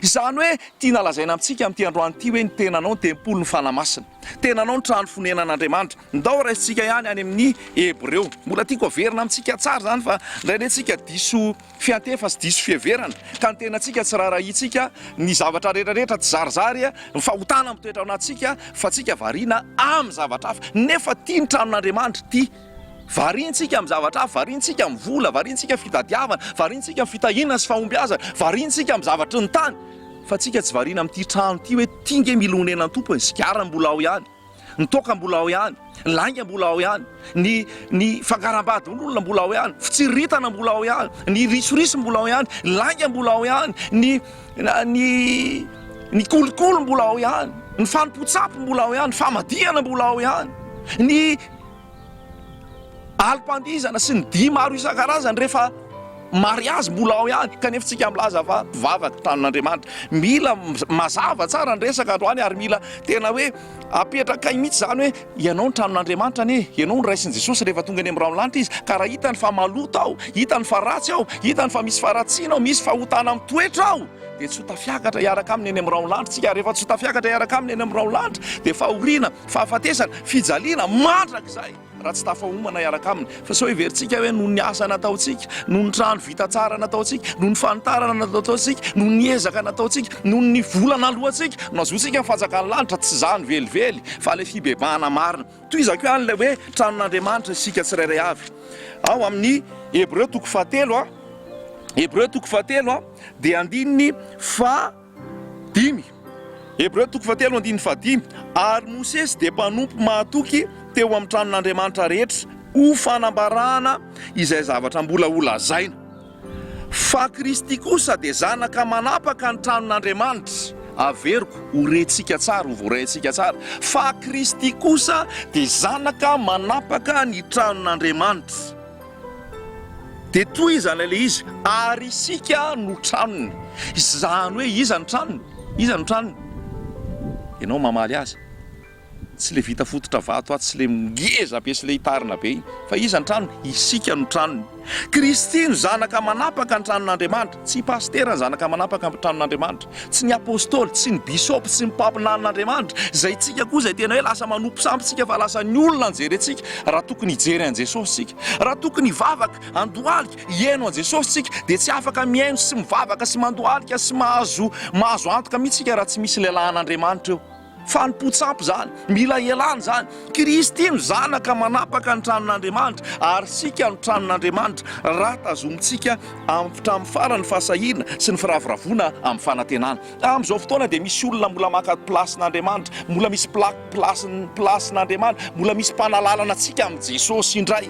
Izany hoe tiana lazaina amintsika amin'ity androany ity hoe ny tenanao ny tempolin'ny Fanahy Masina. Tenanao ny trano fonenan'Andriamanitra. Ndao raisintsika ihany any amin'ny Hebreo. Mbola tiako averina amintsika tsara izany fa indraindray tsika diso fiantefa sy diso fiheverana ka ny tenantsika tsy raharahiantsika ny zavatra rehetra rehetra tsy zarizary ny fahotana mitoetra ao anatintsika fa tsika variana amin'ny zavatra hafa nefa tia ny tranon'Andriamanitra tia variantsika amin'ny zavatra hafa variantsika amin'ny vola variantsika amin'ny fitadiavana variantsika amin'ny fitahiana sy fahombiazana variantsika amin'ny zavatry ny tany fa tsika tsy variana amin'ity trano ity hoe ity nge mila honenan'ny Tompo e, sigara mbola ao ihany. Ny toaka mbola ao ihany, ny lainga mbola ao ihany, ny ny fangaram-badin'olona mbola ao ihany, fitsiriritana mbola ao ihany, ny risoriso mbola ao ihany, ny lainga mbola ao ihany, ny ny ny kolikoly mbola ao ihany, ny fanompoan-tsampy mbola ao ihany, ny famadihana mbola ao ihany, ny Alim-pandihizana sy ny dihy maro isan-karazany rehefa mariazy mbola ao ihany kanefa tsika milaza fa mpivavaka tranon'Andriamanitra. Mila mazava tsara ny resaka androany ary mila tena hoe apetrakay mihitsy izany hoe ianao ny tranon'Andriamanitra anie, ianao no raisin'i Jesosy rehefa tonga eny amin'ny rahon'ny lanitra izy ka raha hitany fa maloto ao, hitany fa ratsy ao, hitany fa misy faharatsiana ao, misy fahotana mitoetra ao dia tsy ho tafiakatra hiaraka aminy eny amin'ny rahon'ny lanitra tsika ary rehefa tsy ho tafiakatra hiaraka aminy eny amin'ny rahon'ny lanitra dia fahoriana, fahafatesana, fijaliana mandrakizay raha tsy tafahomana hiaraka aminy. Fa sao heverintsika hoe noho ny asa nataontsika, noho ny trano vita tsara nataontsika, noho ny fanitarana nataontsika, noho ny ezaka nataontsika, noho ny vola naloantsika no azotsika ny fanjakan'ny lanitra, tsy izany velively fa ilay fibebahana marina. Tohizako ihany ilay hoe tranon'Andriamanitra isika tsirairay avy. Ao amin'ny Hebreo toko fahatelo, Hebreo toko fahatelo dia andininy faha. Dimy. Hebreo toko fahatelo andininy fahadimy, Ary Mosesy dia mpanompo mahatoky teo amin'ny tranon'Andriamanitra rehetra ho fanambarana izay zavatra mbola holazaina. Fa Kristy kosa dia zanaka manapaka ny tranon'Andriamanitra. Averiko ho rentsika tsara, ho voaraintsika tsara, fa Kristy kosa dia zanaka manapaka ny tranon'Andriamanitra. Dia tohizana ilay izy, ary isika no tranony. Izany hoe iza no tranony? Iza no tranony? Ianao mamaly azy. Tsy ilay vita fototra vato atsy sy ilay ngeza be sy ilay hitarina be iny. Fa iza no tranony? Isika no tranony. Kristy no zanaka manapaka ny tranon'Andriamanitra. Tsy i Pasitera ny zanaka manapaka ny tranon'Andriamanitra. Tsy ny Apostoly, tsy ny Bisopy, tsy ny mpaminanin'Andriamanitra. Izay tsika koa izay tena hoe lasa manompo sampy tsika fa lasa ny olona no jerentsika raha tokony hijery an'i Jesosy tsika. Raha tokony hivavaka, handohalika, hihaino an'i Jesosy tsika dia tsy afaka mihaino sy mivavaka sy mandohalika sy mahazo mahazo antoka mihitsy tsika raha tsy misy lehilahin'Andriamanitra eo. Fanompoan-tsampy izany. Mila ialana izany. Kristy no Zanaka manapaka ny tranon'Andriamanitra, ary isika no tranon'Andriamanitra, raha tazomintsika hatramin'ny farany ny fahasahiana sy ny firavoravoana amin'ny fanantenana. Amin'izao fotoana dia misy olona mbola maka plasin'Andriamanitra, mbola misy plasin'Andriamanitra, mbola misy mpanalalana antsika amin'i Jesosy indray.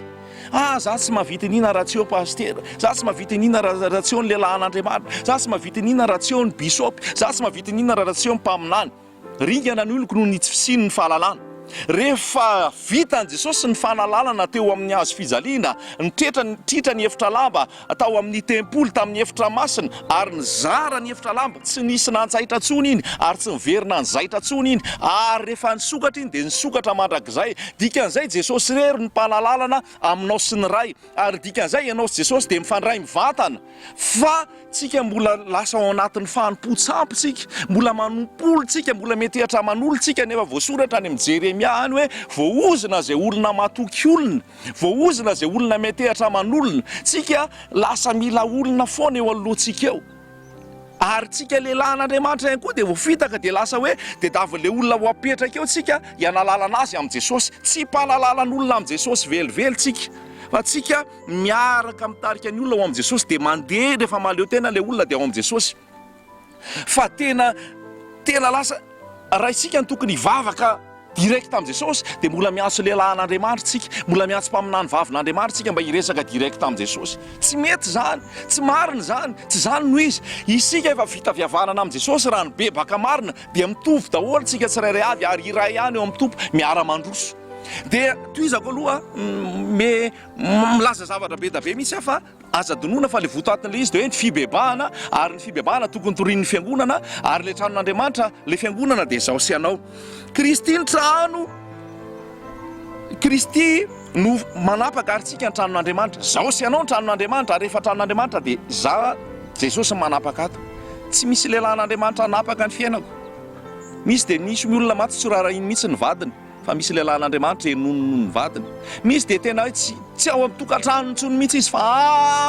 Ah, za tsy mahavita iniana raha tsy eo pasitera, za tsy mahavita iniana raha tsy eo ny lehilahin'Andriamanitra, za tsy mahavita iniana raha tsy eo ny bisopy, za tsy mahavita iniana raha tsy eo ny mpaminany. Ringana ny oloko noho ny tsy fisian'ny fahalalana. Rehefa vitan'i Jesosy ny fanalalana teo amin'ny hazo fijaliana, nitretra nitritra ny efitra lamba tao amin'ny tempoly tamin'ny efitra masina ary nizara ny efitra lamba, tsy nisy nanjaitra intsony iny ary tsy niverina nizaitra intsony iny, ary rehefa nisokatra iny dia nisokatra mandrakizay. Dikan'izay Jesosy irery no mpanalalana aminao sy ny Ray, ary dikan'izay ianao sy Jesosy dia mifandray mivantana, fa tsika mbola lasa ao anatin'ny fanompoan-tsampy tsika, mbola manompo olon tsika, mbola miantehatra aman'olon tsika, nefa voasoratra any amin'ny Jeremia any hoe voaozona izay olona matoky olona. Voaozona izay olona miantehatra aman'olona. Tsika lasa mila olona foana eo anoloantsika eo. Ary tsika lehilahin'Andriamanitra ihany koa dia voafitaka dia lasa hoe tediavin'ilay olona ho apetraka eo tsika hianalalana azy amin'i Jesosy. Tsy mpanalalan'olona amin'i Jesosy velively tsika. Fa tsika miaraka mitarika ny olona ho amin'i Jesosy dia mandeha rehefa mahaleo tena ilay olona dia ao amin'i Jesosy. Fa tena tena lasa raha isika no tokony hivavaka direct amin'i Jesosy dia mbola miantso lehilahin'Andriamanitra isika, mbola miantso mpaminany vavin'Andriamanitra isika mba hiresaka direct amin'i Jesosy. Tsy mety izany, tsy marina izany, tsy izany no izy. Isika efa vita fihavanana amin'i Jesosy raha nibebaka marina dia mitovy daholo isika tsirairay avy ary iray ihany eo amin'ny Tompo miara-mandroso. Dia tohizako aloha me milaza zavatra be da be mihitsy aho fa Aza adinoina fa ilay votoatin'ilay izy dia hoe ny fibebahana, ary ny fibebahana tokony torian'ny fiangonana, ary ilay tranon'Andriamanitra, ilay fiangonana dia izaho sy ianao. Kristy ny trano, Kristy no manapaka ary tsika ny tranon'Andriamanitra. Izaho sy ianao ny tranon'Andriamanitra, ary rehefa tranon'Andriamanitra dia za, Jesosy no manapaka ato. Tsy misy lehilahin'Andriamanitra hanapaka ny fiainako. Misy dia misy olona mantsy tsy raharahiany mihitsy ny vadiny fa misy lehilahin'Andriamanitra henoiny noho ny vadiny. Misy dia tena hoe tsy tsy ao amin'ny tokantranony intsony mihitsy izy fa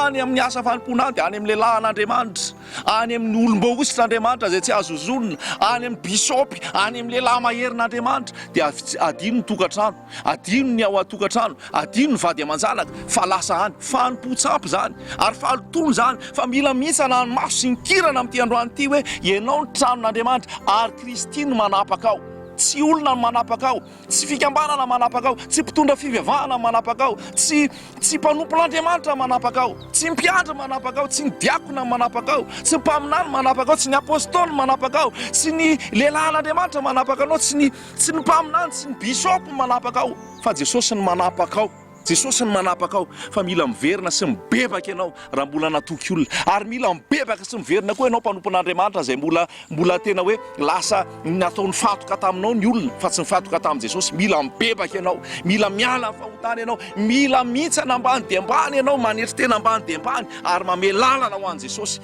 any amin'ny asa fanompoana any dia any amin'ny lehilahin'Andriamanitra, any amin'ny olom-boahositr'Andriamanitra izay tsy azo ozonina, any amin'ny bisôpy, any amin'ny lehilahy maherin'Andriamanitra dia adino ny tokantrano. Adino ny ao an-tokantrano, adino ny vady aman-janaka fa lasa any. Fanompoan-tsampy izany ary fahalotoana izany fa mila mihintsana ny maso sy ny kirana amin'ity androany ity hoe ianao ny tranon'Andriamanitra ary Kristy no manapaka ao. Tsy olona no manapaka ao, tsy fikambanana manapaka ao, tsy mpitondra fivavahana manapaka ao, tsy tsy mpanompon'Andriamanitra manapaka ao, tsy mpiandry manapaka ao, tsy ny diakona manapaka ao, tsy ny mpaminany manapaka ao, tsy ny apôstôly manapaka ao, tsy ny lehilahin'Andriamanitra manapaka anao, tsy ny Tsy ny mpaminany, tsy ny bishop no manapaka ao, fa Jesosy no manapaka ao. Jesosy no manapaka ao, fa mila miverina sy mibebaka ianao raha mbola natoky olona. Ary mila mibebaka sy miverina koa ianao mpanompon'Andriamanitra izay mbola mbola tena hoe lasa natao nifantoka taminao ny olona fa tsy nifantoka tamin'i Jesosy. Mila mibebaka ianao, mila miala amin'ny fahotana ianao, mila mihintsana ambany dia ambany ianao, manetry tena ambany dia ambany ary mamehy lalana ho an'i Jesosy.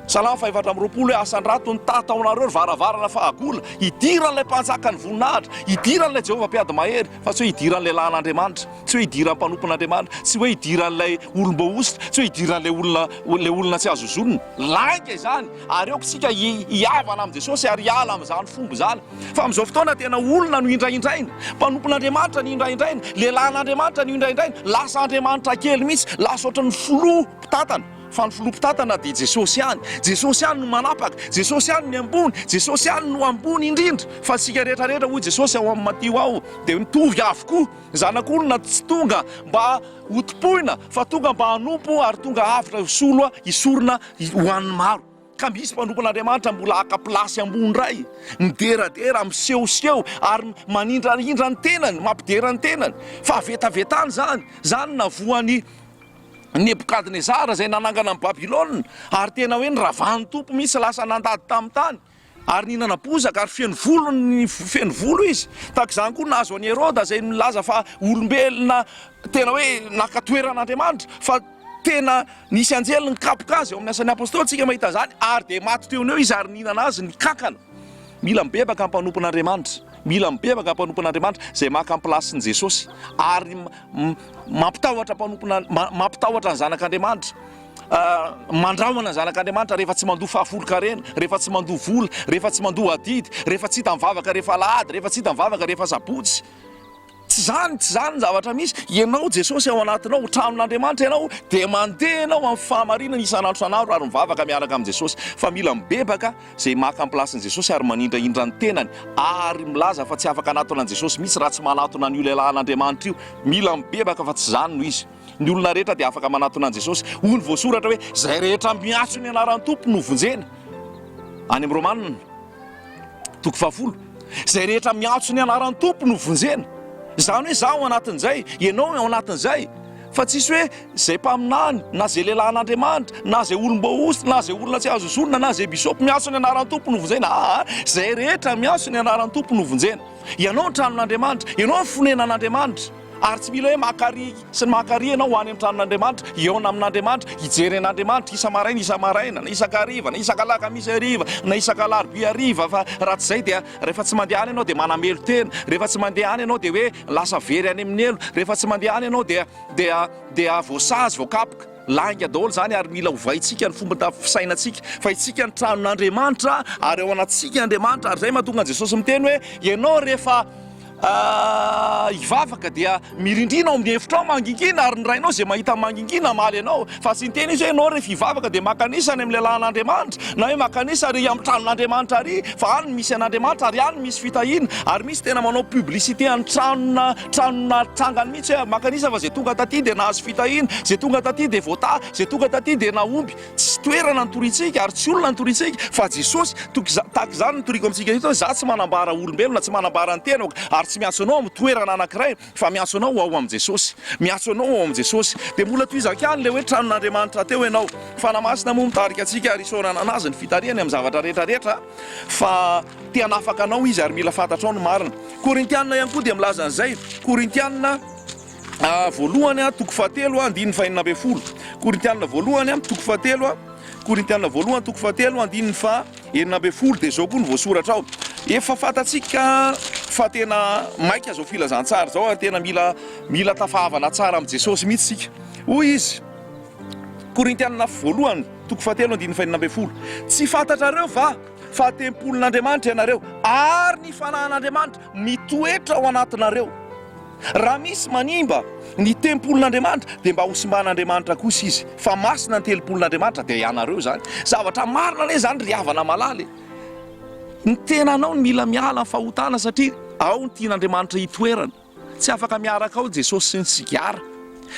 Salamo faha-24 hoe, Asandrato ny tataonareo, ry varavarana fahagola, hidiran'ilay Mpanjakan'ny voninahitra, hidiran'ilay Jehovah Mpiady mahery, fa tsy hoe hidiran'ilay lahin'Andriamanitra, tsy hoe hidiran'ny mpanompon'Andriamanitra, tsy hoe hidiran'ilay olom-boahosotra, tsy hoe hidiran'ilay olona, ilay olona tsy azo ozonina. Lainga izany, ary aoka isika hihavana amin'i Jesosy ary hiala amin'izany fomba izany. Fa amin'izao fotoana tena olona no indraindraina, mpanompon'Andriamanitra no indraindraina, lehilahin'Andriamanitra no indraindraina, lasa Andriamanitra kely mihitsy, lasa ohatran'ny filoha mpitantana. Fa ny filoha mpitantana dia Jesosy ihany. Jesosy ihany no manapaka, Jesosy ihany ny ambony, Jesosy ihany no ambony indrindra. Fa isika rehetra rehetra hoy Jesosy ao amin'ny Matio ao dia mitovy avokoa. Zanak'olona tsy tonga mba hotompoina fa tonga mba hanompo ary tonga avotra hisolo hisorona ho an'ny maro. Ka misy mpanompon'Andriamanitra mbola haka plasy ambony indray, mideradera, misehoseho ary manindrahindra ny tenany, mampidera ny tenany. Fahavetavetana izany. Izany navoan'i Nebokadnezara izay nanangana an'i Babylona, ary tena hoe niravahan'ny Tompo mihitsy, lasa nandady tamin'ny tany, ary nihinana bozaka, ary feno volo ny feno volo izy. Tahaka izany koa nahazo an'i Heroda izay nilaza fa olombelona tena hoe naka toeran'Andriamanitra, fa tena nisy anjely nikapoka azy, ao amin'ny Asan'ny Apostoly isika mahita izany, ary dia maty teo no eo izy ary nihinana azy ny kankana. Mila mibebaka ny mpanompon'Andriamanitra, mila mibebaka ny mpanompon'Andriamanitra izay maka ny plasin'i Jesosy, ary Mampitahotra mpanompona, mampitahotra ny zanak'Andriamanitra, mandrahona ny zanak'Andriamanitra rehefa tsy mandoa fahafolon-karena, rehefa tsy mandoa vola, rehefa tsy mandoa adidy, rehefa tsy hita mivavaka rehefa alahady, rehefa tsy hita mivavaka rehefa sabotsy. Tsy izany, tsy izany ny zavatra misy. Ianao Jesosy ao anatinao, tranon'Andriamanitra ianao, dia mandeha ianao amin'ny fahamarinana isan'andro isan'andro ary mivavaka miaraka amin'i Jesosy. Fa mila mibebaka izay maka ny plasin'i Jesosy ary manindrahindra ny tenany ary milaza fa tsy afaka hanatona an'i Jesosy mihitsy raha tsy manatona an'io lehilahin'Andriamanitra io. Mila mibebaka fa tsy izany no izy. Ny olona rehetra dia afaka manatona an'i Jesosy. Hoy ny voasoratra hoe, Izay rehetra miantso ny anaran'ny Tompo no vonjena. Any amin'ny Romanina, toko fahafolo. Izay rehetra miantso ny anaran'ny Tompo no vonjena. Izany hoe izaho ao anatin'izay, ianao ao anatin'izay. Fa tsisy hoe izay mpaminany, na izay lehilahin'Andriamanitra, na izay olom-boahosotra, na izay olona tsy azo ozonina, na izay bisôpy miantso ny anaran'ny Tompo no vonjena. Aa, izay rehetra miantso ny anaran'ny Tompo no vonjena. Ianao ny tranon'Andriamanitra, ianao ny fonenan'Andriamanitra. Ary tsy mila hoe maka ary sy ny maka ary ianao ho any amin'ny tranon'Andriamanitra, hihaona amin'Andriamanitra, hijery an'Andriamanitra isa-maraina isa-maraina, na isan-kariva, na isak'alakamisy hariva, na isak'alarobia hariva, fa raha tsy izay dia rehefa tsy mandeha any ianao dia manamelo-tena, rehefa tsy mandeha any ianao dia hoe lasa very any amin'ny helo, rehefa tsy mandeha any ianao dia dia dia voasazy, voakapoka. Lainga daholo izany ary mila ovaintsika ny fomba fisainantsika fa isika ny tranon'Andriamanitra ary ao anatintsika Andriamanitra ary izay mahatonga an'i Jesosy miteny hoe ianao rehefa hivavaka dia mirindrina ao amin'ny efitrao mangingina ary ny Rainao izay mahita mangingina hamaly anao fa tsy niteny izy hoe ianao rehefa hivavaka dia makanisa any amin'ny lehilahin'Andriamanitra na hoe makanisa ary amin'ny tranon'Andriamanitra ary fa any misy an'Andriamanitra ary any misy fitahiana ary misy tena manao publicité any tranona tranona trangany mihitsy hoe makanisa fa izay tonga taty dia nahazo fitahiana izay tonga taty dia voatahy izay tonga taty dia nahomby Tsy toerana nitoriantsika ary tsy olona nitoriantsika fa Jesosy. Tahaka izany no nitoriako amintsika eto hoe izaho tsy manambara olombelona, tsy manambara ny tenako ary tsy miantso anao amin'ny toerana anankiray fa miantso anao ho ao amin'i Jesosy. Miantso anao ho ao amin'i Jesosy. Dia mbola tohizako ihany ilay hoe tranon'Andriamanitra teo ianao. Fanahy Masina moa mitarika antsika ary isaorana an'Azy ny fitarihany amin'ny zavatra rehetra rehetra fa te hanafaka anao Izy ary mila fantatrao ny marina. Korintiana ihany koa dia milaza an'izay. Korintiana. Voalohany, toko fahatelo, andininy fahenina ambin'ny folo. Korintiana voalohany, toko fahatelo. Korintiana voalohany toko fahatelo andininy faha 16 dia izao koa no voasoratra ao. Efa fantatsika fa tena maika izao filazantsara izao ary tena mila mila tafahavana tsara amin'i Jesosy mihitsy isika. Hoy izy, Korintiana voalohany toko fahatelo andininy faha 16, Tsy fantatrareo va fa tempolin'Andriamanitra ianareo ary ny fanahin'Andriamanitra mitoetra ao anatinareo? Raha misy manimba ny tempolin'Andriamanitra dia mba hosimban'Andriamanitra kosa izy, fa masina ny telmpolin'Andriamanitra dia ianareo izany. Zavatra marina anie izany ry havana malala e! Ny tenanao no mila miala amin'ny fahotana satria ao no tian'Andriamanitra hitoerana. Tsy afaka miaraka ao Jesosy sy ny sigara.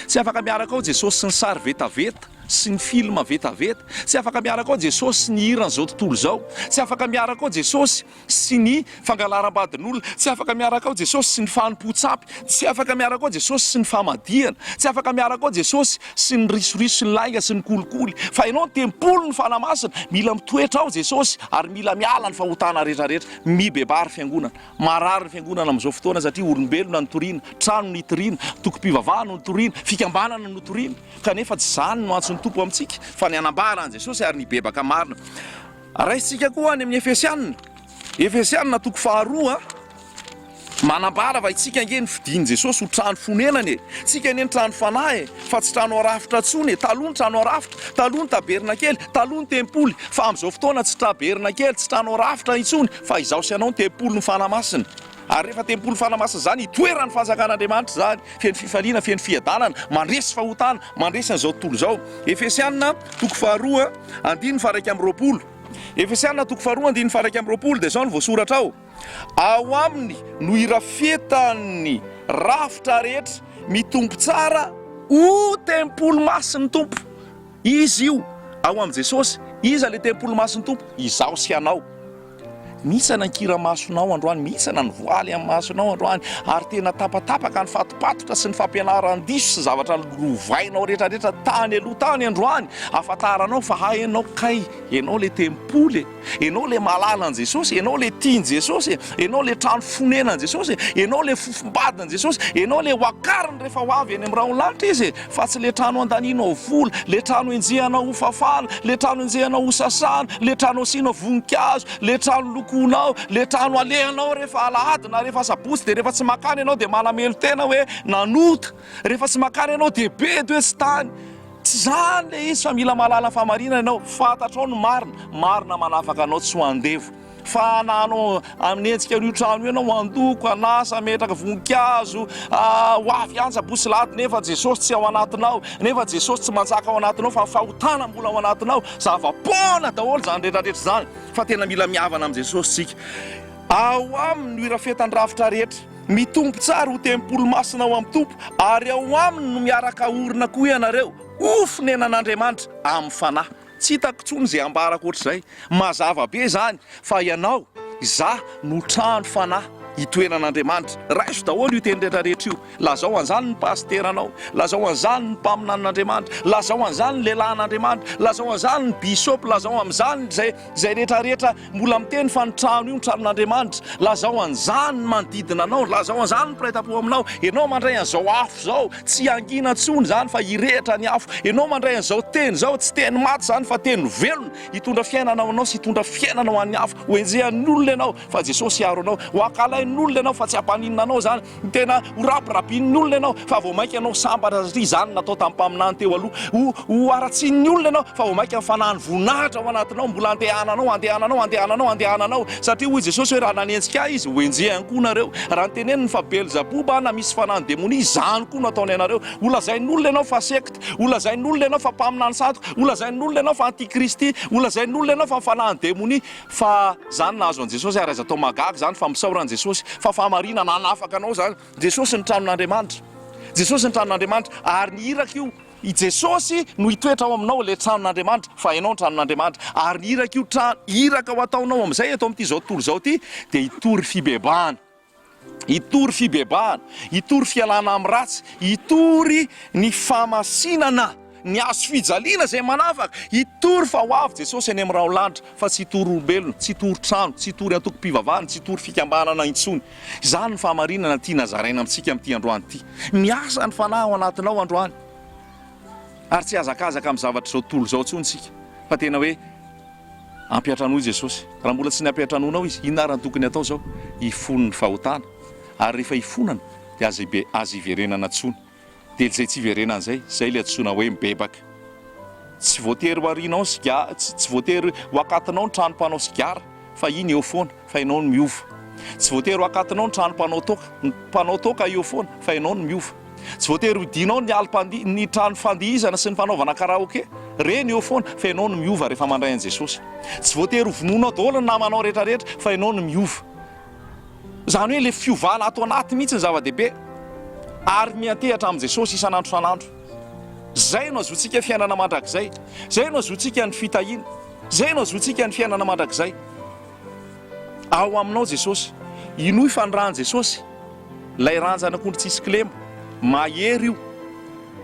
Tsy afaka miaraka ao Jesosy sy ny sary vetaveta sy ny film vetaveta. Tsy afaka miaraka ao Jesosy sy ny hiran'izao tontolo izao. Tsy afaka miaraka ao Jesosy sy ny fangalaram-badin'olona, tsy afaka miaraka ao Jesosy sy ny fanompoan-tsampy, tsy afaka miaraka ao Jesosy sy ny famadihana, tsy afaka miaraka ao Jesosy sy ny risoriso sy ny lainga sy ny kolikoly, fa ianao ny tempolin'ny Fanahy Masina, mila mitoetra ao Jesosy ary mila miala ny fahotana rehetra rehetra, mibebaha ry fiangonana, marary ny fiangonana amin'izao fotoana satria olombelona no toriana, trano no itoriana, tokom-pivavahana no toriana, fikambanana no toriana, kanefa tsy izany no antson'ny Tompo amintsika fa ny hanambara an'i Jesosy ary ny hibebaka marina. Raisintsika koa any amin'ny Efesiana, Efesiana toko faharoa, manambara fa isika ange nofidin'i Jesosy ho trano fonenana e! Tsika anie ny trano fanahy e! Fa tsy trano arafitra intsony e! Taloha ny trano arafitra, taloha ny tabernakely, taloha ny tempoly, fa amin'izao fotoana tsy tabernakely, tsy trano arafitra intsony, fa izaho sy ianao ny tempolin'ny Fanahy Masina. Ary rehefa tempolin'ny Fanahy Masina izany, itoeran'ny fanjakan'Andriamanitra izany, feno fifaliana, feno fiadanana, mandresy fahotana, mandresy an'izao tontolo izao. Efesiana toko faharoa andininy faha-21. Efesiana toko faharoa andininy faha-21 dia izao no voasoratra ao, Ao aminy no irafetan'ny rafitra rehetra mitombo tsara ho tempoly masin'ny Tompo. Izy io, ao amin'i Jesosy. Iza ilay tempoly masin'ny Tompo? Izaho sy ianao. Mihitsana ny kira-masonao androany, mihitsana ny voaly amin'ny masonao androany, ary tena tapatapaka ny fatopatotra sy ny fampianaran-diso sy zavatra lovainao rehetrarehetra tany aloha tany androany, ahafantaranao fa hay ianao kay, ianao ilay tempoly e, ianao ilay malala an'i Jesosy, ianao ilay tian'i Jesosy e, ianao ilay trano fonenan'i Jesosy e, ianao ilay fofombadin'i Jesosy, ianao ilay ho akariny rehefa ho avy eny amin'ny rahon'ny lanitra Izy e. Fa tsy le trano andanianao vola, le trano enjehanao ho fafana, le trano enjehanao ho sasana, le trano asianao voninkazo, le trano lokoinao, le trano alehanao rehefa alahady na rehefa asabotsy dia rehefa tsy makany ianao dia manamelo-tena hoe nanota, rehefa tsy makany ianao dia bedy hoe tsy tany. Tsy izany le izy fa mila mahalala ny fahamarinana ianao, fantatrao ny marina, marina manafaka anao tsy ho andevo. Fa na hanao hanenjika an'io trano io ianao, handoko, hanasa, hametraka voninkazo, ho avy any sabotsy sy lahady nefa Jesosy tsy ao anatinao, nefa Jesosy tsy manjaka ao anatinao fa ny fahotana mbola ao anatinao, zava-poana daholo izany rehetra rehetra izany fa tena mila mihavana amin'i Jesosy isika. Ao aminy no irafetan'ny rafitra rehetra, mitombo tsara ho tempoly masina ao amin'ny Tompo ary ao aminy no miaraka orina koa ianareo ho fonenan'Andriamanitra amin'ny Fanahy. Tsy hitako intsony izay ambarako ohatr'izay. Mazava be izany fa ianao, izaho no trano fanahy itoeran'Andriamanitra. Raiso daholo io teny rehetra rehetra io. Lazao an'izany ny pasiteranao, lazao an'izany ny mpaminanin'Andriamanitra, lazao an'izany ny lehilahin'Andriamanitra, lazao an'izany ny bisopy, lazao amin'izany izay izay rehetra rehetra mbola miteny fa ny trano io ny tranon'Andriamanitra. Lazao an'izany ny manodidina anao, lazao an'izany ny mpiray tampo aminao. Ianao mandray an'izao afo izao, Tsy hangina intsony izany fa hirehitra ny afo. Ianao mandray an'izao teny izao, tsy teny maty izany fa teny velona, hitondra fiainana ho anao sy hitondra fiainana ho an'ny hafa. Ho enjehan'ny olona ianao fa Jesosy hiaro anao. Ho ankahalain'ny olona ianao fa tsy hampaninona anao izany. Tena ho rabirabian'ny olona ianao fa vao mainka ianao sambatra satria izany no natao tamin'ny mpaminany teo aloha. Ho ho haratsian'ny olona ianao fa vao mainka ny fanahin'ny voninahitra ao anatinao mbola handehananao, handehananao, handehananao, handehananao. Satria hoy Jesosy hoe raha nanenjika ahy izy, ho enjehiny koa nareo. Raha noteneniny fa Belzaboba na misy fanahin'ny demonia, izany koa no ataony anareo. Ho lazain'olona ianao fa sekta, ho lazain'olona ianao fa mpaminany sandoka, ho lazain'olona ianao fa antikristy, ho lazain'olona ianao fa fanahin'ny demonia. Fa izany nahazo an'i Jesosy ary aza atao mahagaga izany fa misaora an'i Jesosy fa fahamarinana hanafaka anao izany. Jesosy ny tranon'Andriamanitra. Jesosy ny tranon'Andriamanitra ary ny iraka io. I Jesosy no hitoetra ao aminao, ilay tranon'Andriamanitra, fa ianao ny tranon'Andriamanitra. Ary ny iraka io trano, iraka ho ataonao amin'izay eto amin'ity izao tontolo izao ity, dia hitory fibebahana. Hitory fibebahana, hitory fialana amin'ny ratsy, hitory ny fahamasinana, ny hazo fijaliana izay manafaka, hitory fa ho avy Jesosy any amin'ny rahon-lanitra, fa tsy hitory olombelona, tsy hitory trano, tsy hitory antokom-pivavahana, tsy hitory fikambanana intsony. Izany ny fahamarinana tiana zaraina amintsika amin'ity androany ity. Miasa ny Fanahy ao anatinao androany. Ary tsy hihazakazaka amin'ny zavatr'izao tontolo izao intsony isika. Fa tena hoe ampiantranoy Jesosy. Raha mbola tsy nampiantranoinao Izy, inona ary no tokony atao izao? Hifony ny fahotana. Ary rehefa hifonana dia aza aza iverenana intsony. Dia izay tsy iverenana izay, izay ilay antsoina hoe mibebaka. Tsy voatery ho arianao ny sigara, tsy voatery ho akatonao ny trano mpanao sigara, fa iny eo foana, fa ianao no miova. Tsy voatery ho akatonao ny trano mpanao toaka, ny mpanao toaka eo foana, fa ianao no miova. Tsy voatery hodianao ny alim-pandi, ny trano fandihizana sy ny fanaovana karaoke, reny eo foana, fa ianao no miova rehefa mandray an'i Jesosy. Tsy voatery ho vonoinao daholo ny namanao rehetrarehetra, fa ianao no miova. Izany hoe ilay fiovana ato anaty mihitsy ny zava-dehibe, ary miantehatra amin'i Jesosy isan'andro isan'andro. Izay no azoantsika fiainana mandrakizay, izay no azoantsika ny fitahiana, izay no azoantsika ny fiainana mandrakizay. Ao aminao Jesosy. Inoy fa ny ran'i Jesosy, ilay ran-janak'ondry tsisy kilema, mahery io.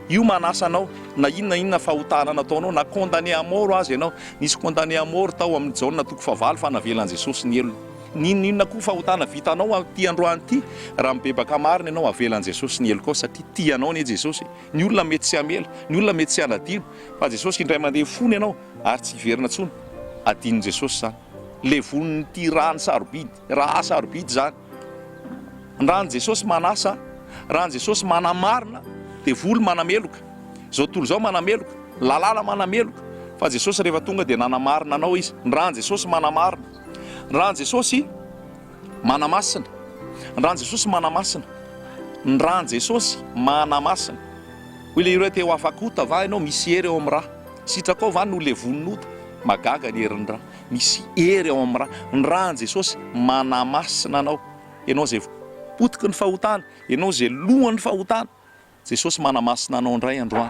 Io manasa anao, na inona na inona fahotana nataonao, na condamné à mort aza ianao. Nisy condamné à mort tao amin'ny Jaona toko fahavalo fa navelan'i Jesosy ny helony. N'inon'inona koa fahotana vitanao amin'ity androany ity, raha mibebaka marina ianao, avelan'i Jesosy ny helokao satria tia anao anie Jesosy e. Ny olona mety tsy hamela, ny olona mety tsy hanadino, fa Jesosy indray mandeha fony ianao ary tsy hiverina intsony. Adinon'i Jesosy izany. Levonin'ity rany sarobidy, ra sarobidy izany. Ny ran'i Jesosy manasa, ran'i Jesosy manamarina, devoly manameloka, izao tontolo izao manameloka, lalàna manameloka, fa Jesosy rehefa tonga dia nanamarina anao Izy. Ny ran'i Jesosy manamarina. Ny ran'i Jesosy manamasina. Ny ran'i Jesosy manamasina. Ny ran'i Jesosy manamasina. Hoy ilay hira hoe te ho afak'ota va ianao? Misy hery ao amin'ny ra. Sitrakao va ny ho levonin'ota? Mahagaga ny herin'ny ra. Misy hery ao amin'ny ra. Ny ran'i Jesosy manamasina anao. Ianao izay potiky ny fahotana, ianao izay lohan'ny fahotana, Jesosy manamasina anao indray androany.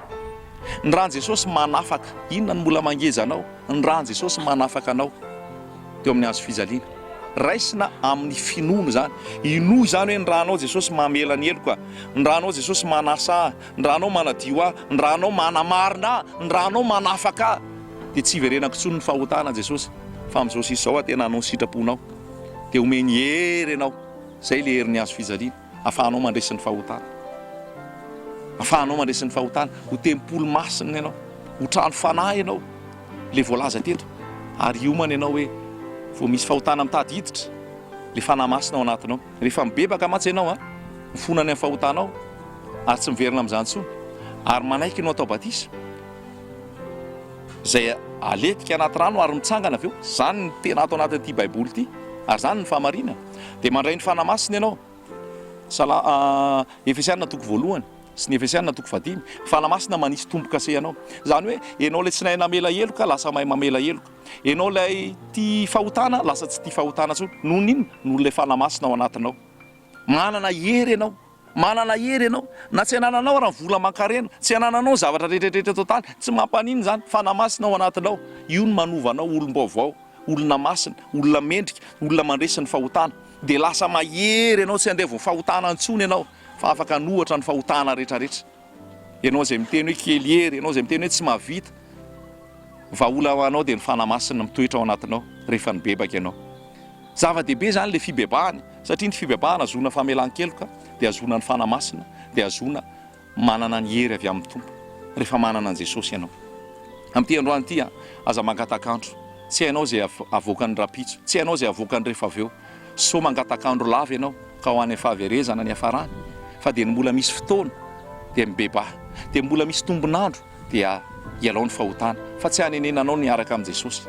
Ny ran'i Jesosy manafaka. Inona no mbola mangeja anao? Ny ran'i Jesosy manafaka anao teo amin'ny hazo fijaliana. Raisina amin'ny finoana izany. Inoy izany hoe ny ranao Jesosy mamela ny heloka, ny ranao Jesosy manasa ahy, ny ranao manadio ahy, ny ranao manamarina ahy, ny ranao manafaka ahy. Dia tsy hiverenako intsony ny fahotana Jesosy fa amin'izao sisa izao aho tena hanao ny sitraponao. Dia omeny hery ianao. Izay ilay herin'ny hazo fijaliana. Ahafahanao mandresy ny fahotana. Ahafahanao mandresy ny fahotana. Ho tempoly masina ianao. Ho trano fanahy ianao. Ilay voalaza teto. Ary hiomana ianao hoe vao misy fahotana mitady hiditra, ilay fanahy masina ao anatinao. Rehefa mibebaka mantsy ianao an, mifona any amin'ny fahotanao ary tsy miverina amin'izany intsony, ary manaiky ny ho atao batisa, izay aletika anaty rano ary mitsangana avy eo, izany no tena ato anatin'ity Baiboly ity, ary izany no fahamarinana. Dia mandray ny Fanahy Masina ianao. Sala, Efesiana toko voalohany sy ny Efesiana toko fahadimy, ny Fanahy Masina manisy tombo-kase anao. Izany hoe ianao ilay tsy nahay namela heloka lasa mahay mamela heloka. Ianao ilay tia fahotana lasa tsy tia fahotana intsony. Noho ny inona? Noho ilay Fanahy Masina ao anatinao. Manana hery ianao. Manana hery ianao. Na tsy anananao ara ny vola aman-karena, tsy anananao ny zavatra rehetrarehetra eto an-tany, tsy mampaninona izany. Fanahy Masina ao anatinao. Io no manova anao olom-baovao, olona masina, olona mendrika, olona mandresy ny fahotana. Dia lasa mahery ianao, tsy andevon'ny fahotana intsony ianao, fa afaka hanohatra ny fahotana rehetrarehetra. Ianao izay miteny hoe kely hery, ianao izay miteny hoe tsy mahavita, vahaolana ho anao dia ny Fanahy Masina mitoetra ao anatinao rehefa nibebaka ianao. Zava-dehibe izany ilay fibebahana, satria ny fibebahana ahazoana famelan-keloka, dia ahazoana ny Fanahy Masina, dia ahazoana manana ny hery avy amin'ny Tompo, rehefa manana an'i Jesosy ianao. Amin'ity androany ity, aza mangatak'andro. Tsy hainao izay havoakan'ny rahampitso, tsy hainao izay havoakan'ny rehefa avy eo. Sao mangatak'andro lava ianao, ka ho any amin'ny fahaverezana ny hiafarany. Fa dia ny mbola misy fotoana, dia mibebaha. Dia mbola misy tombon'andro, dia ialao ny fahotana. Fa tsy hanenenanao ny hiaraka amin'i Jesosy.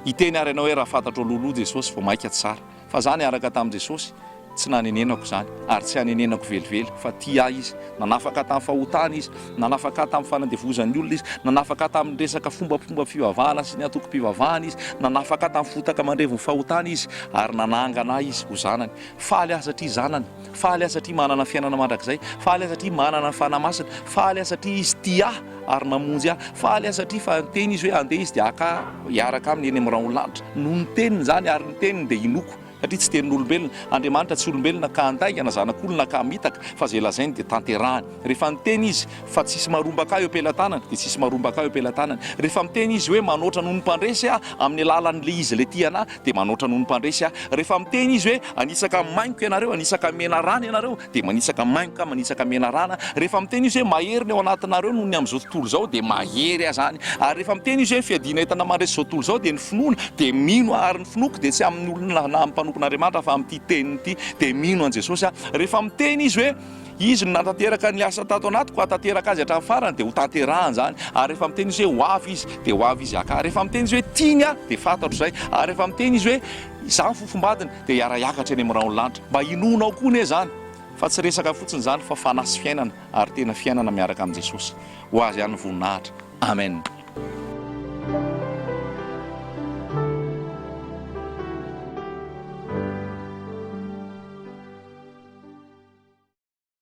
Hiteny ary ianao hoe raha fantatro alohaloha Jesosy vao maika tsara. Fa za niaraka tamin'i Jesosy, tsy nanenenako izany, ary tsy hanenenako velively, fa tia ahy Izy. Nanafaka ahy tamin'ny fahotana Izy, nanafaka ahy tamin'ny fanandevozan'ny olona Izy, nanafaka ahy tamin'ny resaka fombafomba fivavahana sy ny antokom-pivavahana Izy, nanafaka ahy tamin'ny fotaka mandrevon'ny fahotana Izy, ary nanangana ahy Izy ho zanany. Faly aho satria zanany. Faly aho satria manana fiainana mandrakizay. Faly aho satria manana ny Fanahy Masina. Faly aho satria Izy tia ahy ary mamonjy ahy. Faly aho satria fa niteny Izy hoe andeha Izy dia haka ahy hiaraka Aminy eny amin'ny rahon'ny lanitra. Noho ny teniny izany ary ny teniny dia inoako. Satria tsy tenin'olombelona. Andriamanitra tsy olombelona ka handainga na zanak'olona ka hamitaka fa izay lazainy dia tanterahany. Rehefa niteny Izy fa tsisy marombaka ahy eo am-pelatanany dia tsisy marombaka ahy eo am-pelatanany. Rehefa miteny Izy hoe manoatra noho ny mpandresy aho amin'ny alalan'ilay Izy ilay tia anah dia manoatra noho ny mpandresy aho. Rehefa miteny Izy hoe hanitsaka maingoka ianareo, hanitsaka menarana ianareo dia manitsaka maingoka, manitsaka menarana. Rehefa miteny Izy hoe mahery ny ao anatinareo noho ny amin'izao tontolo izao dia mahery aho izany. Ary rehefa miteny Izy hoe ny fiadiana entana mandresy izao tontolo izao dia ny finoana dia mino aho ary ny finoako dia tsy amin'ny olona na amin'ny mpanompon'Andriamanitra fa amin'ity teniny ity dia mino an'i Jesosy aho. Rehefa miteny Izy hoe Izy no nanatanteraka ny asa tato anatiko hahatanteraka azy hatramin'ny farany dia hotanterahany izany. Ary rehefa miteny Izy hoe ho avy Izy dia ho avy Izy haka ahy. Rehefa miteny Izy hoe tiany aho dia fantatro izay. Ary rehefa miteny Izy hoe izaho ny fofombadiny dia hiara-hiakatra eny amin'ny rahon'ny lanitra. Mba inoanao koa anie izany fa tsy resaka fotsiny izany fa fanahy sy fiainana ary tena fiainana miaraka amin'i Jesosy. Ho Azy ihany ny voninahitra. Amen.